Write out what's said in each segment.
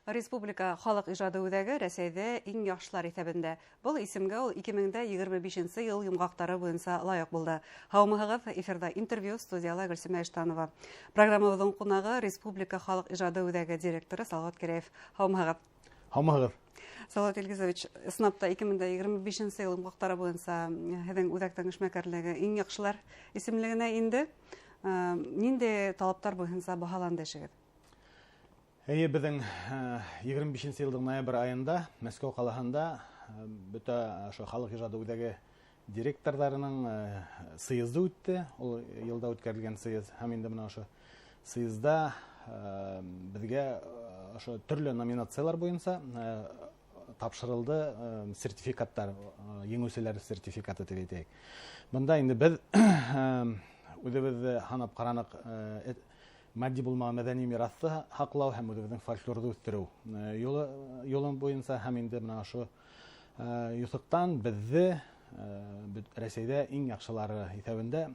Республика халыҡ ижады үҙәге Рәсәйҙә иң яҡшылар иҫәбендә. Был исемгә ул 2025 йыл йомғаҡтары буйынса лайыҡ булды. Һаумыһығыҙ, эфирҙа интервью, студияла Гөлсимә Иштанова. Программабыҙҙың ҡунағы Республика халыҡ ижады үҙәге директоры Салауат Гәрәев. Һаумыһығыҙ. Һаумыһығыҙ. Салауат Илгизович, ысынлап та 2025 йыл йомғаҡтары буйынса һеҙҙең үҙәктең эшмәкәрлеге иң яҡшылар исемлегенә инде. Ниндәй талаптар буйынса баһаланды эшегеҙ? Эйе, беҙҙең 25 йылдың ноябрь айында Мәскәү ҡалаһында бөтә ошо халыҡ ижады үҙәге директорҙарының съезды үтте. Ул йылда үткәрелгән съезд. Һәм инде бына ошо съезда беҙгә ошо төрлө номинациялар буйынса тапшырылды сертификаттар, еңеүселәр сертификаты тип әйтәйек. Бында инде беҙ үҙебеҙҙе һанап ҡараныҡ, матди булмаған мәҙәни мираҫты һаҡлау һәм үҙебеҙҙең фольклорҙы үҫтереү юлы буйынса, һәм инде бына ошо юҫыҡтан беҙҙе Рәсәйҙә иң яҡшылары иҫәбендә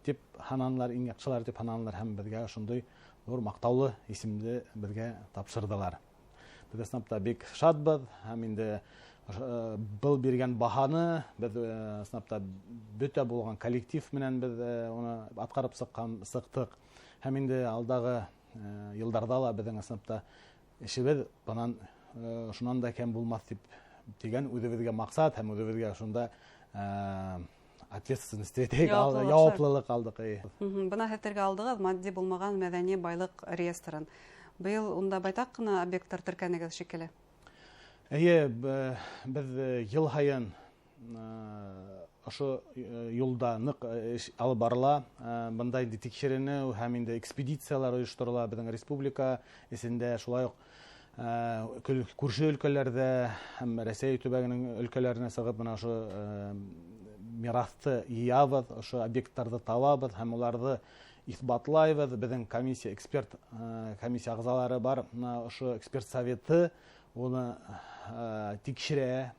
тип һананылар, иң яҡшылары тип һананылар, һәм беҙгә ошондай ҙур маҡтаулы исемде беҙгә тапшырҙылар. Беҙ ысынлап та бик шатбыҙ, һәм инде был биргән баһаны беҙ ысынлап та бөтә булған коллектив менән беҙ уны атҡарып сыҡтыҡ. Һәм инде алдағы йылдарҙа ла беҙҙең ысынлап та эшебеҙ бынан шунан да кәм булмаҫ тип тигән үҙебеҙгә маҡсат һәм үҙебеҙгә шунда ответственность тип яуаплылыҡ алдыҡ. Бына һеҙҙәргә алдығыҙ матди булмаған мәҙәни байлыҡ реестрын. Быйыл унда байтаҡ ҡына объекттар теркәнегеҙ шикелле. Эйе, беҙ йыл һайын ошо юлда ныҡ эш алып барыла. Бында инде тикшеренеү һәм инде экспедициялар ойошторола беҙҙең республика эсендә, шулай уҡ күрше өлкәләрҙә һәм Рәсәй төбәгенең өлкәләренә сығып, бына ошо мираҫты йыябыҙ, ошо объекттарҙы табабыҙ һәм уларҙы иҫбатлайбыҙ. Беҙҙең комиссия, эксперт комиссия ағзалары бар, бына ошо эксперт советы уны тикшерә,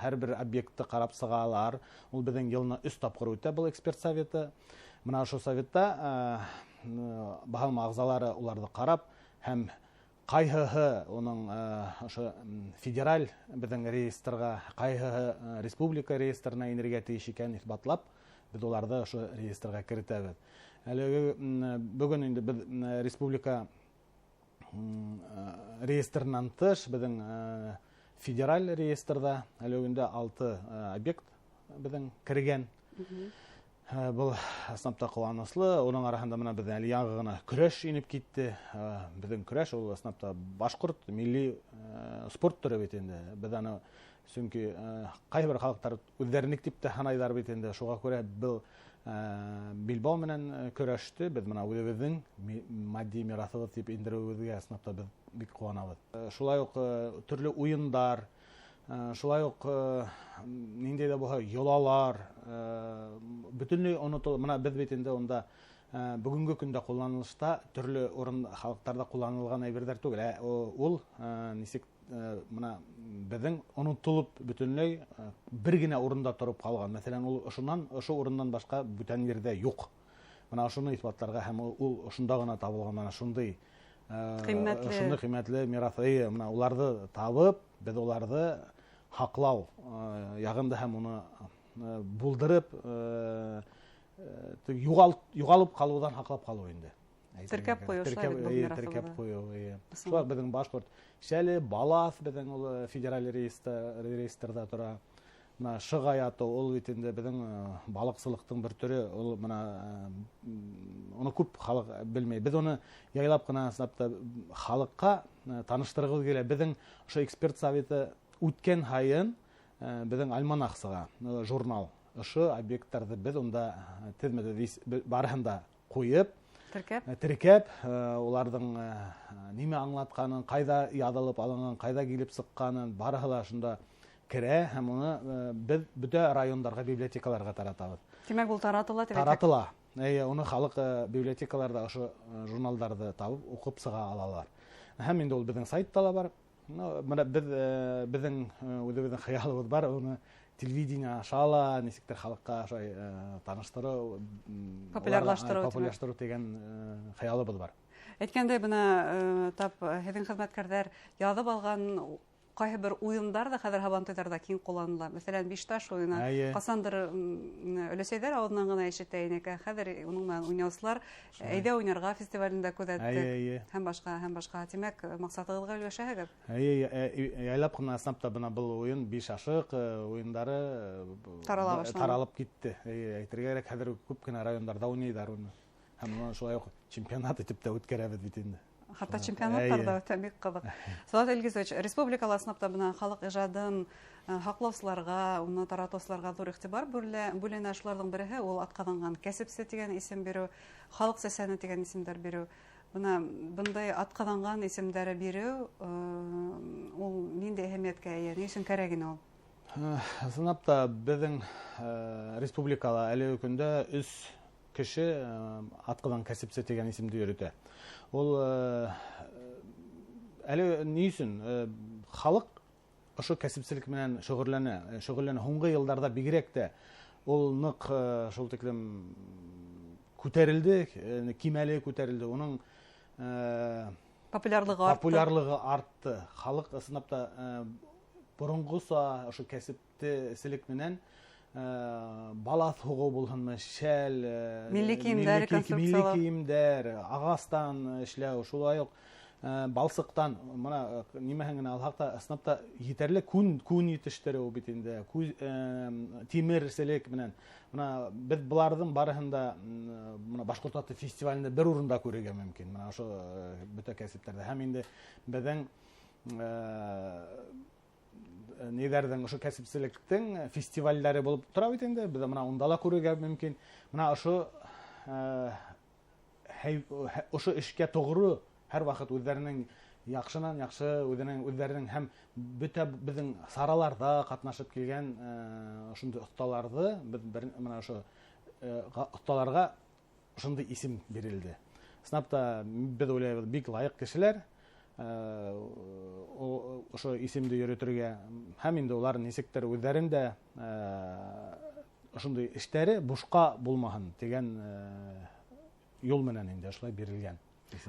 һәр бер объектты ҡарап сығалар. Ул беҙҙең йылына 3 тапҡыр үтә был эксперт советы. Бына ошо советта баһалма ағзалары уларҙы ҡарап һәм ҡайһыһы уның ошо федераль беҙҙең реестрға, ҡайһыһы республика реестрына инергә тейеш икәнен иҫбатлап, беҙ уларҙы ошо реестрға керетәбеҙ. Әлеге бөгөн инде беҙ республика реестрынан тыш беҙҙең федераль реестрҙа әле көндә 6 объект беҙҙең кергән. Был ысынлап та ҡыуаныслы. Уның араһында бына беҙҙең әле яңы ғына көрәш инеп китте. Беҙҙең көрәш ул ысынлап та башҡорт милли спорт төрө бит инде. Беҙ аны сөнки ҡайһы бер халыҡтар үҙҙәренеке тип тә һанайҙар бит инде. Шуға күрә был билбау менән көрәште беҙ бына үҙебеҙҙең матди мираҫыбыҙ тип индереүебеҙгә ысынлап та беҙ бик ҡыуанабыҙ. Шулай уҡ төрлө уйындар, шулай уҡ ниндәй ҙә булһа йолалар, бөтөнләй онотол-, бына беҙ бит инде унда бөгөнгө көндә ҡулланылышта төрлө урын халыҡтарҙа ҡулланылған әйберҙәр түгел. Ул нисек, бына беҙҙең онотолоп бөтөнләй бер генә урында тороп ҡалған. Мәҫәлән, ул ошо урындан башҡа бүтән ерҙә юҡ. Бына ошоно иҫбатларға һәм ул ошонда ғына табылған бына Ҡиммәтле. ошондай ҡиммәтле мираҫ. Эйе, бына уларҙы табып, беҙ уларҙы һаҡлау яғында һәм уны булдырып, юғалып ҡалыуҙан һаҡлап ҡалыу инде. Әйтергә Теркәп кәрәк. ҡуйыу, шулай бит был мираҫыбыҙҙы. Теркәп ҡуйыу, эйе. Ысын. Шулай беҙҙең башҡорт шәле, балаҫ беҙҙең ул федераль реестрҙа тора. Бына шығай аты, ул бит инде беҙҙең балыҡсылыҡтың бер төрө, ул бына уны күп халыҡ белмәй. Беҙ уны яйлап ҡына ысынлап та халыҡҡа таныштырғыбыҙ килә. Беҙҙең ошо эксперт советы үткән һайын беҙҙең альманах сыға, журнал. Ошо объекттарҙы беҙ унда теҙмәҙә барыһын да ҡуйып, Теркәп? Теркәп, уларҙың нимә аңлатҡанын, ҡайҙа яҙылып алынған, ҡайҙа килеп сыҡҡанын, барыһы ла шунда керә һәм уны беҙ бөтә райондарға, библиотекаларға таратабыҙ. Тимәк, ул таратыла тип әйтәк? Таратыла. Эйе, уны халыҡ библиотекаларҙа ошо журналдарҙы табып уҡып сыға алалар. Һәм инде ул беҙҙең сайтта ла бар. Бына беҙҙең үҙебеҙҙең хыялыбыҙ бар, уны телевидение аша ла нисектер халыҡҡа ошолай таныштырыу, Популярлаштырыу, уларга, тимәк. популярлаштырыу тигән хыялыбыҙ бар. Әйткәндәй, бына тап һеҙҙең хеҙмәткәрҙәр яҙып алған ҡайһы бер уйындар ҙа хәҙер һабантуйҙарҙа киң ҡулланыла. Мәҫәлән, Бишташ уйыны. Ҡасандыр өләсәйҙәр ауыҙынан ғына ишетә инек, ә хәҙер уның менән уйнаусылар «Әйҙә уйнарға» фестивалендә күҙәттек. Һәм башҡа, һәм башҡа. Тимәк, маҡсатығыҙға өлгәшәһегеҙ. Эйе, яйлап ҡына ысынлап та бына был уйын, биш ашыҡ уйындары тарала башланы. Таралып китте. Эйе, әйтергә кәрәк, хәҙер күп кенә райондарҙа уйнайҙар уны. Һәм уны шулай уҡ чемпионат итеп тә үткәрәбеҙ бит инде. Хатта чемпионаттар да үтә, бик ҡыҙыҡ. Салауат Илгизович, республикала ысынлап та бына халыҡ ижадын һаҡлаусыларға, уны таратыусыларға ҙур иғтибар бүленә. Шуларҙың береһе ул атҡаҙанған кәсепсе тигән исем биреү, халыҡ сәсәне тигән исемдәр биреү. Бына бындай атҡаҙанған исемдәре биреү, ул ниндәй әһәмиәткә эйә, ни өсөн кәрәк ине ул? Ысынлап та беҙҙең республикала әлеге көндә өс кеше атҡаҙанған кәсепсе тигән исемде йөрөтә. Ул әле ни өсөн халыҡ ошо кәсепселек менән шөғөлләнә. Һуңғы йылдарҙа бигерәк тә ул ныҡ шул тиклем күтәрелде, кимәле күтәрелде. Уның популярлығы артты. Популярлығы артты. Халыҡ ысынлап та боронғоса ошо кәсепселек менән балаҫ һуғыу булһынмы, шәл, милли кейемдәр, милли реконструкциялау. кейемдәр, ағастан эшләү, шулай уҡ балсыҡтан, бына нимәһен генә алһаҡ та, ысынлап та етерлек күн етештереү бит инде, тимерселек менән. Бына беҙ быларҙың барыһын да, бына Башҡорт аты фестивалендә бер урында күрергә мөмкин. Бына ошо бөтә кәсептәрҙә. Һәм инде беҙҙең ниҙәрҙең ошо кәсепселектең фестивалдәре булып тора бит инде, беҙ бына унда ла күрергә мөмкин. Бына ошо эшкә тоғро һәр ваҡыт үҙҙәренең яҡшынан яҡшы, үҙҙәренең һәм бөтә беҙҙең сараларҙа ҡатнашып килгән ошондай оҫталарҙы беҙ бына ошо оҫталарға ошондай исем бирелде. Ысынлап та беҙ уйлайбыҙ, бик лайыҡ кешеләр ошо исемде йөрөтөргә, һәм инде улар нисектер үҙҙәрен дә ошондай эштәре бушҡа булмаһын тигән юл менән инде ошолай бирелгән.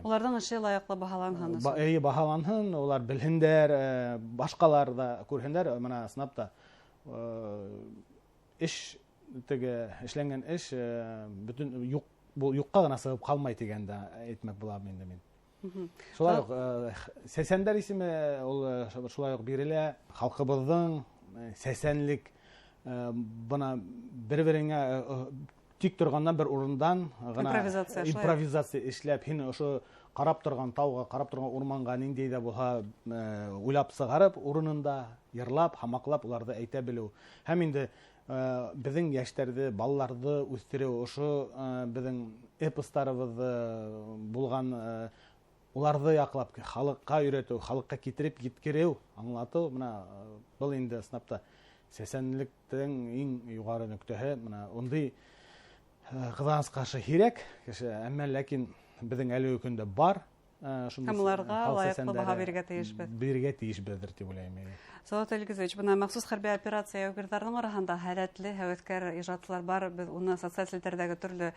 Уларҙың эше лайыҡлы баһаланһын өсөн. Эйе, баһаланһын, улар белһендәр, башҡалар да күрһендәр. Бына ысынлап та эш, теге эшләнгән эш бөтөн юҡ, бул юҡҡа ғына сығып ҡалмай тигәндә әйтмәк булам инде мин. Шулай уҡ сәсәндәр исеме ул шулай уҡ бирелә. Халҡыбыҙҙың сәсәнлек бына бер-береңә тик торғандан бер урындан ғына импровизация, шулай. импровизация эшләп, һин ошо ҡарап торған тауға, ҡарап торған урманға ниндәй ҙә булһа уйлап сығарып, урынында йырлап, һамаҡлап уларҙы әйтә белеү. Һәм инде беҙҙең йәштәрҙе, балаларҙы үҫтереү, ошо беҙҙең эпостарыбыҙҙы булған уларҙы яҡлап халыҡҡа өйрәтеү, халыҡҡа китереп еткереү, аңлатыу, бына был инде ысынлап та сәсәнлектең иң юғары нөктәһе. Бына ундай ҡыҙғаныс ҡаршы һирәк кеше, әммә ләкин беҙҙең әлеге көндә бар. Шундай Һәм уларға халыҡ лайыҡлы баһа сәсәндәре бирергә тейешбеҙ. Бирергә тейешбеҙҙер тип уйлайым, эйе. Салауат Илгизович, бына махсус хәрби операция яугирҙарының араһында һәләтле, һәүәҫкәр ижадсылар бар. Беҙ уны социаль селтәрҙәге төрлө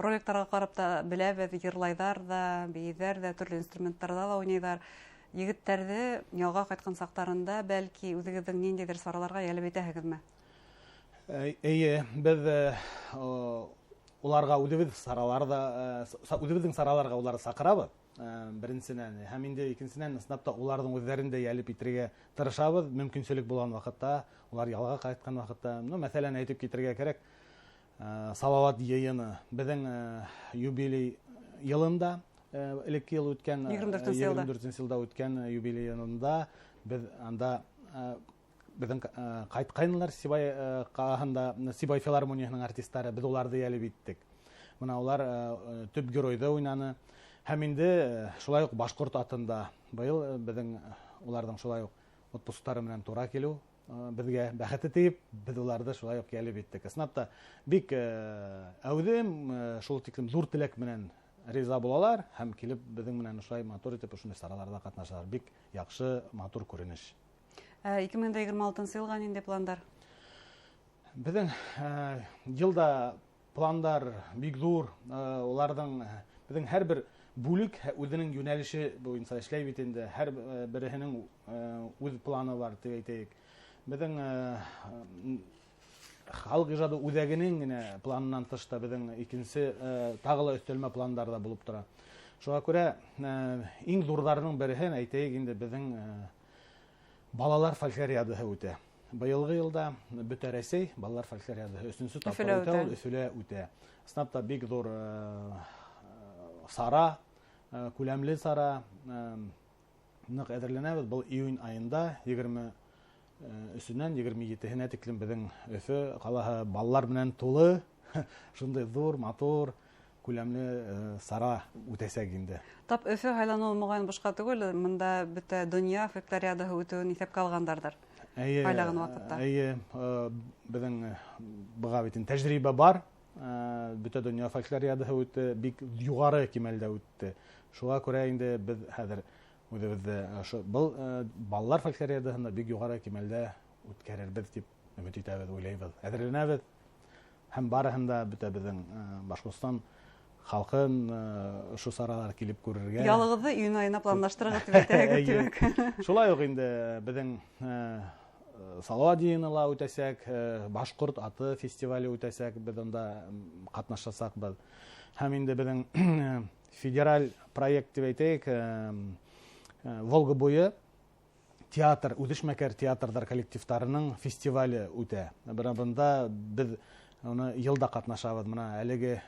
роликтарға ҡарап та беләбеҙ, йырлайҙар ҙа, бейейҙәр ҙә, төрлө инструменттарҙа ла уйнайҙар. Егеттәрҙе ялға ҡайтҡан саҡтарында бәлки үҙегеҙҙең ниндәйҙер сараларға йәлеп итәһегеҙме? Эйе, беҙ уларға үҙебеҙ сараларҙа үҙебеҙҙең сараларға уларҙы саҡырабыҙ. Беренсенән, һәм инде икенсенән, ысынлап та уларҙың үҙҙәрен дә йәлеп итергә тырышабыҙ. Мөмкинселек булған ваҡытта, улар ялға ҡайтҡан ваҡытта, мәҫәлән, әйтеп китергә кәрәк, Салауат йыйыны беҙҙең юбилей йылында, элекке йыл үткән, Егерме дүртенсе йылда. егерме дүртенсе йылда үткән юбилей йылында беҙ анда беҙҙең ҡайтҡайнылар Сибай ҡалаһында, Сибай филармонияһының артистары, беҙ уларҙы йәлеп иттек. Бына улар төп геройҙы уйнаны. Һәм инде шулай уҡ башҡорт атында быйыл беҙҙең уларҙың шулай уҡ отпусктары менән тура килеү беҙгә бәхете тейеп, беҙ уларҙы шулай уҡ йәлеп иттек. Ысынлап та бик әүҙем, шул тиклем ҙур теләк менән риза булалар һәм килеп беҙҙең менән ошолай матур итеп ошондай сараларҙа ҡатнашалар. Бик яҡшы, матур күренеш. Ике мең дә егерме алтынсы йылға ниндәй пландар? Беҙҙең йылда пландар бик ҙур. Уларҙың, беҙҙең һәр бер бүлек үҙенең йүнәлеше буйынса эшләй бит инде. Һәр береһенең үҙ планы бар тип әйтәйек. Беҙҙең халыҡ ижады үҙәгенең генә планынан тыш та беҙҙең икенсе тағы ла өҫтәлмә пландар ҙа булып тора. Шуға күрә иң ҙурҙарының береһен әйтәйек инде, беҙҙең балалар фольклориадаһы үтә. Быйылғы йылда Бөтә Рәсәй балалар фольклориадаһы өсөнсө тапҡыр үтә, ул Өфөлә үтә. Ысынлап та бик ҙур сара, күләмле сара, ныҡ әҙерләнәбеҙ. Был июнь айында 23-өнән 27-һенә тиклем беҙҙең Өфө ҡалаһы балалар менән тулы, шундай ҙур, матур, күләмле сара үтәсәк инде. Тап Өфө һайланыуы моғайын бушҡа түгел, бында бөтә донъя фольклориадаһы үтеүен иҫәпкә алғандарҙыр. Эйе, һайлаған ваҡытта. Эйе, беҙҙең быға бит инде тәжрибә бар. Бөтә донъя фольклориадаһы үтте, бик юғары кимәлдә үтте. Шуға күрә инде беҙ хәҙер үҙебеҙҙе ошо был балалар фольклориадаһында бик юғары кимәлдә үткәрербеҙ тип өмөт итәбеҙ, уйлайбыҙ, әҙерләнәбеҙ. Һәм барыһын да бөтә беҙҙең Башҡортостан халҡын ошо саралар килеп күрергә. Ялығыҙҙы июнь айына планлаштырығыҙ тип әйтәһегеҙ, тимәк. Шулай уҡ инде беҙҙең Салауат йыйыны ла үтәсәк, Башҡорт аты фестивале үтәсәк, беҙ унда ҡатнашасаҡбыҙ. Һәм инде беҙҙең федераль проект тип әйтәйек, Волга буйы театр, үҙешмәкәр театрҙар коллективтарының фестивале үтә. Бына бында беҙ уны йылда ҡатнашабыҙ. Бына әлеге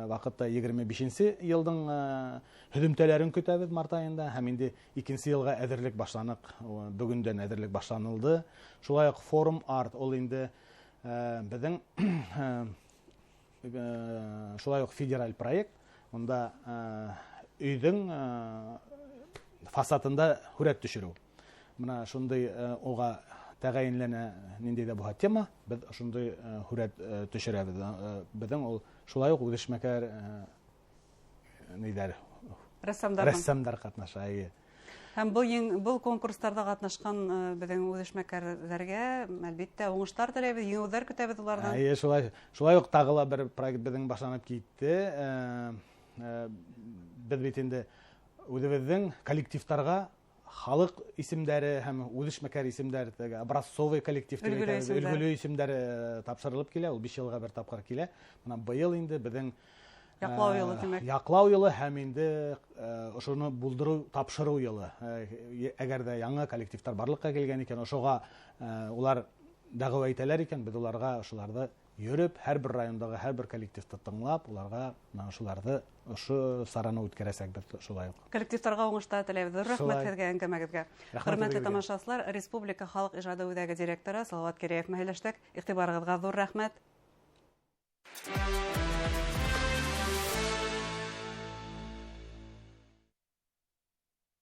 ваҡытта 25-нсе йылдың һөҙөмтәләрен көтәбеҙ март айында, һәм инде икенсе йылға әҙерлек башланыҡ, бөгөндән әҙерлек башланылды. Шулай уҡ форум арт, ул инде беҙҙең шулай уҡ федераль проект. Унда өйҙөң фасадында һүрәт төшөрөү. Бына шундай уға тәғәйенләнә ниндәй ҙә булһа тема, беҙ ошондай һүрәт төшөрәбеҙ. Беҙҙең ул шулай уҡ үҙешмәкәр ниҙәр, Рәссамдар. Рәссамдар ҡатнаша, эйе. Һәм был конкурстарҙа ҡатнашҡан беҙҙең үҙешмәкәрҙәргә, әлбиттә, уңыштар теләйбеҙ, еңеүҙәр көтәбеҙ уларҙан. Эйе, шулай уҡ тағы ла бер проект беҙҙең башланып китте. Беҙ бит инде үҙебеҙҙең коллективтарға халыҡ исемдәре һәм үҙешмәкәр исемдәре, теге образцовый коллектив тип Өлгөлө әйтәбеҙ, исемдәр. өлгөлө исемдәре тапшырылып килә, ул 5 йылға бер тапҡыр килә. Бына быйыл инде беҙҙең, Яҡлау йылы, тимәк. Яҡлау йылы һәм инде ошоно булдырыу, тапшырыу йылы. Әгәр ҙә яңы коллективтар барлыҡҡа килгән икән, ошоға улар дәғүә итәләр икән, беҙ уларға ошоларҙы йөрөп, һәр бер райондағы һәр бер коллективты тыңлап, уларға бына ошоларҙы, ошо сараны үткәрәсәкбеҙ шулай уҡ. Коллективтарға уңыштар теләйбеҙ. Ҙур рәхмәт Шулай. һеҙгә әңгәмәгеҙгә. Рәхмәт Хөрмәтле һеҙгә. тамашасылар, Республика халыҡ ижады үҙәге директоры Салауат Кирәев менән һөйләштек. Иғтибарығыҙға ҙур рәхмәт.